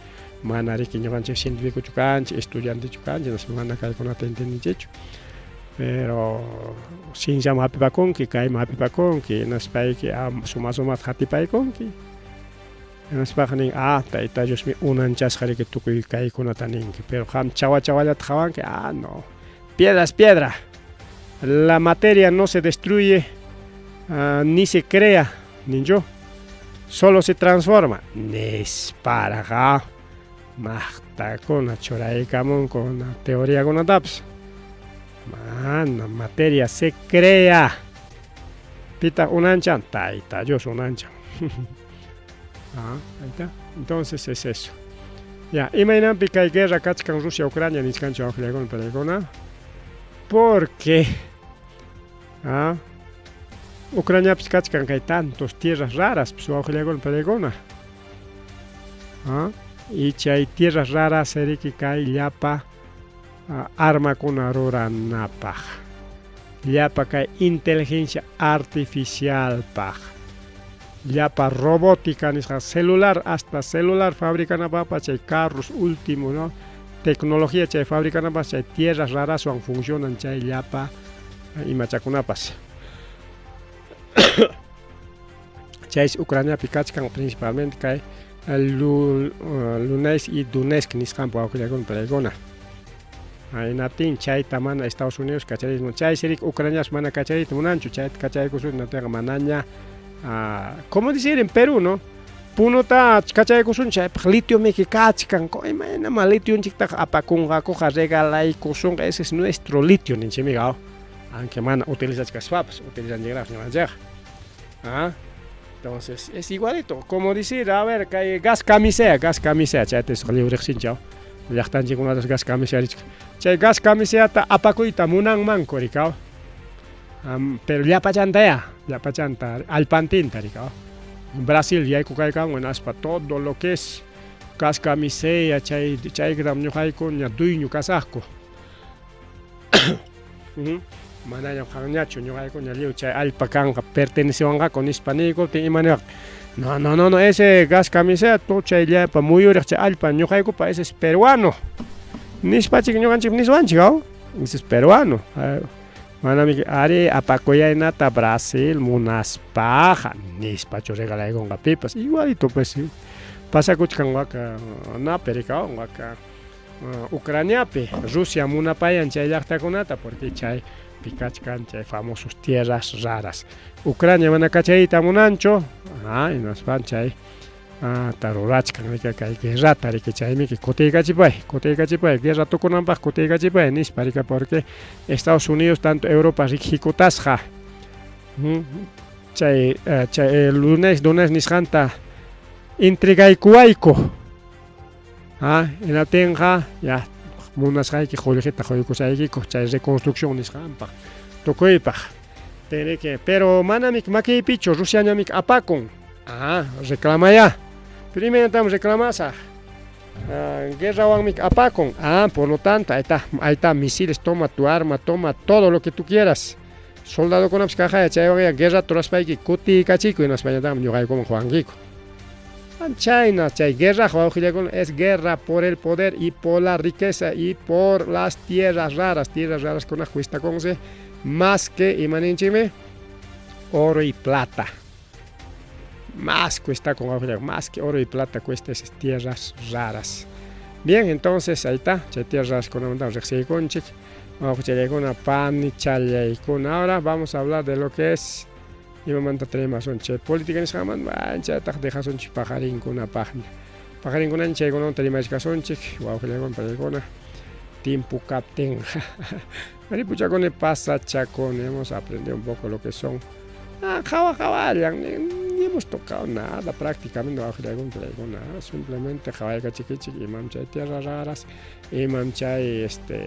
S1: mana riki ñuqanchik científicochu kanchik, estudiantechu kanchik, mana kaykunata entendinchikchu. Pero cienciaman hapipakunki, kayman hapipakunki, hinaspayki suma sumaqta hatipaykunki. Hinaspaqa nin, ah, Tayta Diosmi unanchasqa riki tukuy kaykunata ninki, pero qam chawa chawallata qhawanki, ah, no. Piedra es piedra. La materia no se destruye, ni se crea, ninchu. Solo se transforma. Nisparaqa maqtakuna churaykamunku teoriakunatapas. Mana, materia se crea. Pitaq unanchan, Tayta Dios unanchan. Ah, ahí está. Entonces es eso. Ya, imaynanpi kay guerra kachkan Rusia Ucrania nichkanchu wawqillakuna paykuna. Porque Ucraniapis kachkan kay tantos tierras raras pues wawqillakuna paykuna. Ah, y chay tierras raras riki kay llapa armakuna ruranapaq. Llapa kay inteligencia artificialpaq. Llapa robótica nisqa celular, hasta celular fabricanapaqpas chay carros último, ¿no? Tecnología chay fabricanapaq chay tierras raraswan funcionan chay llapa imachakunapas. Chaysi Ucraniapi kachkan principalmente kay Luhansk y Donetsk nisqanpi wawqillakuna paykuna. Hinaptin chayta mana Estados Unidos kachariyta chaysi riki Ucraniapas mana kachariyta munanchu, chayta kachaykusun hinaptinqa manaña, como decir en Perú, ¿no? Punota kachaykusun chaypaq litiomiki kachkan, imaynama litionchiktaqa apakunqakuqa regalaykusunqa, ese es nuestro litio ninchikmi, aunque mana utilizachkaspapas, utilizanchikraq ñuqanchikqa. Ah. Entonces, es igualito, como decir, a ver, kay gas camisea, gas camisea, chayta lliw riqsinchik, llaqtanchikkunatas gas camisea richkan. Chay gas camiseata apakuyta munanmanku, rikaw. Pero llapachantaya, llapachanta, allpantinta, rikaw. Brasil yaykukaykan, hinaspa todo lo que es gas camisea, chay chaytam ñuqayku ña dueño kasaqku. Manañam qanñachu ñuqayku ña lliw chay allpa kanqa pertenecewanqaku nispa niykuptin ima niwaq no, no, no, no, ese gas camisea tu chay llapa muyuriq chay allpa ñuqaykupa ese es peruano nispachik ñuqanchik niswanchik aw ese es peruano manami ari apakuyaynata Brasil munaspaqa nispachu regalaykunqa pipas igualito pues pasakuchkan waka napi rikaw waka Ucraniapi Rusia munapayan chay llaqtakunata porque chay kachkan chay famosos tierras raras Ucrania mana kachayta munanchu hinaspa chay ta rurachkan rika kay guerrata rika chaymi kutiykachipay kutiykachipay guerra tukunanpaq kutiykachipay nispa rika porque Estados Unidos tanto Europa hikutasqa chay chay lunes lunes nisqanta entregaykuwayku hinaptinqa ya munasqayki qullqita quykusaykiku chay reconstrucción nisqanpaq tukuypaq tinriki pero manami makiypichu Rusiañamiki apakun reclamaya pero imaynatam reclamasaq guerrawanmi apakun por lo tanto ahí está, ahí está misiles toma tu arma toma todo lo que tú quieras soldadokunapas kaqaya chaywan guerra ruraspayki kutiykachikuy hinaspañataqmi ñuqaykuman quwankiku chayna chay guerra wawqillakuna es guerra por el poder y por la riqueza y por las tierras raras tierras raras kuna cuestakunsi más que imaninchikmi oro y plata más cuesta con más que oro y plata cuesta esas tierras raras bien entonces ahí está chay tierras raras kunamanta riqsiykunchik wawqichallaykuna panichallaykuna ahora vamos a hablar de lo que es imamanta rimasunchik chay política nisqanmanta anchataq dejasunchik paqarinkunapaqña paqarinkunaña chaykunamanta rimachkasunchik wawqillaykuna panillaykuna timpu kaptinqa ripuchakuni pasachakuni hemos aprendido un poco lo que son qhawa qhawallan ni hemos tocado nada prácticamente wawqillaykuna panillaykuna simplemente qhawaykachikichik imam chay tierras raras imam chay este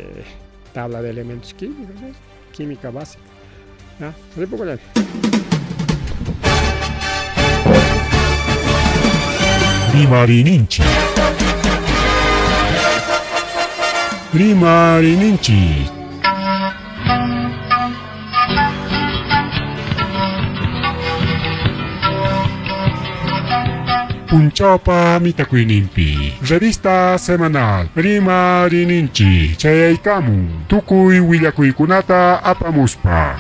S1: tabla de elementos químicos química básica ripukullani.
S2: Rimarininchik. Rimarininchik. Punchawpa mitakuyninpi. Revista semanal Rimarininchik chayaykamun tukuy willakuykunata apamuspa.